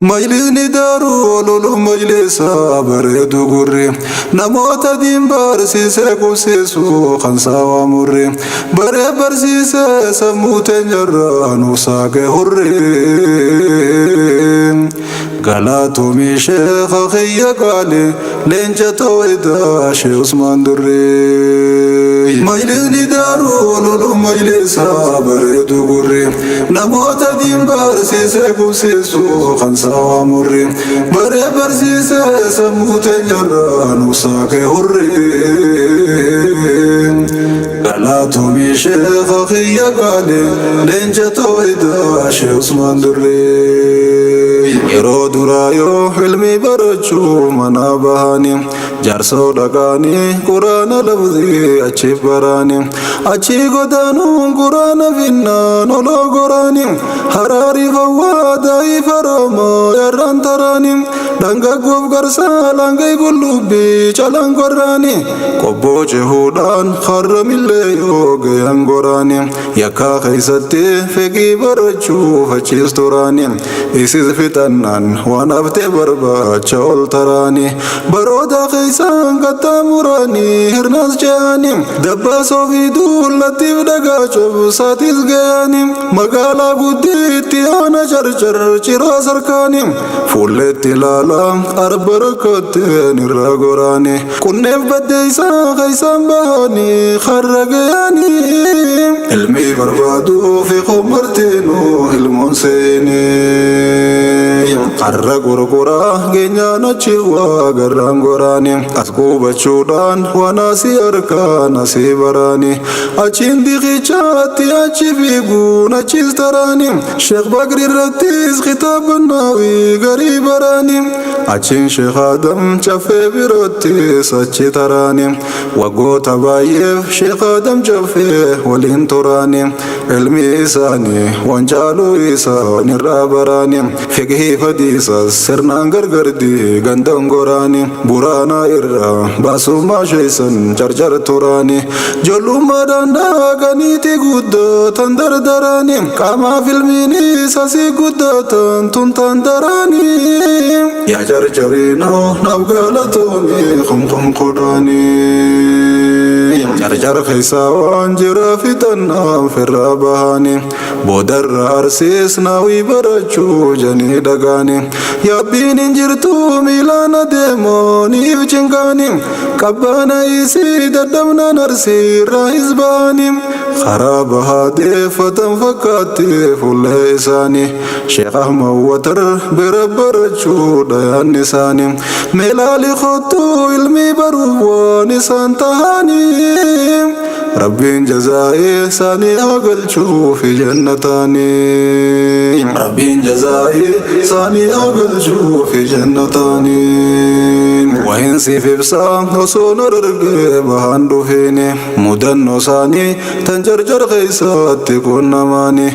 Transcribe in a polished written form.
Majlisni Daarul Uluum majlisa bareedu gurri, namoota diin barsiisee qubsiisu kan saawaa murri, baree barsiisee sammuu teenyarraa nuuf saaqe hurri. Galatoomii sheekha kiyya qaali, leenca tawhidaa, Shee Usmaan Durrii. Majlisni Daarul Uluum majlisa bareedu gurri, namoota diin barsiisee qubsiisu kan saawaa murri, baree barsiisee sammuu teenyarraa nuuf saaqe hurri. Galatoomii sheekha kiyya qaali, leenca tawhidaa, Shee Usmaan Durrii. Yeroo duraa yoo ilmi barachuu mana bahani, Jaarsoo dhaqaanii Quraana lafzii achi baraani, achii godaanuun Quraana finnaan oloo goraani, Haraarii fawwaa daa'ii faroomoo yarraan taraani, dhangaggoof garsaa laangee qullubbii calaan qorraani, Qobboo cehuudhaan harramillee yoo gayan goraani, Yakkaa keessatti fiqii barachuuf achiis turaani, isis fixannaan waan haftee barbaacha ol taraani, baroota keessaan qaxxaamuranii hirnaas ce'anii, dabbaasoo fi duullattiif dhagaa cobsaatis ga'anii, magaalaa guddiitti oona Carcar Ciroo sarkaanii, fuulleetti ilaalaa arba rakkatteen irra goraanii, qunneef baddeessaa keessaan bahanii har'a ga'anii, ilmi barbaaduu fi qomartiinuu ilmoon seenee, har'a gurguraa geenyaan achi waa garraan goraanii, as qubachuudhaan waan asii harkaan asii baraanii, achiin diqichaatti achi fiiguun achis taraanii, Sheekh Bakri irrattis kitaaba naawii garii baraanii, achiin Sheekh Adam Caffee birattis achi taraanii, waggoota baay'eef Sheekh Adam Caffee waliin turaanii, ilmi isaanii waan caaluu isaan irraa baraanii, fiqhii fadiisas sirnaan gargar diigan goraanii, buraanaa irraa baasummaa sheessan Carcar turaanii, ijoollummaadhaan dhaqaniiti guddatan dardaraanii, qaamaaf ilmiinis asii guddatan tuntaan daraanii. Yaa Carcariinoo, naaf galatoomii kumkum kudhanii. Carcar keessaa waan jira fixannaan firra bahanii, boodarra Arsiis naawii barachuu janii dhagaanii, yaabbiin hin jirtu miilaan adeemooniif cinqaanii, qabbaana isii dadhabnaan Arsii irraa hisbaanii, karaa bahaa deeffatan fakkaatti fuullee isaanii, Sheekh Ahmad Watar bira barachuu dhayaan isaanii, meelaali kottuu ilmi baruuf waan isaan tahanii, Rabbiin jazaa'ee isaanii haa galchuu fi jannataanii. Rabbiin jazaa'ee isaanii haa galchuu fi jannataanii. Wahinsiif ibsaa osoo na dargee bahaan dhufeeni, mudannoo isaanii tan Carcar keessatti qunnamaanii.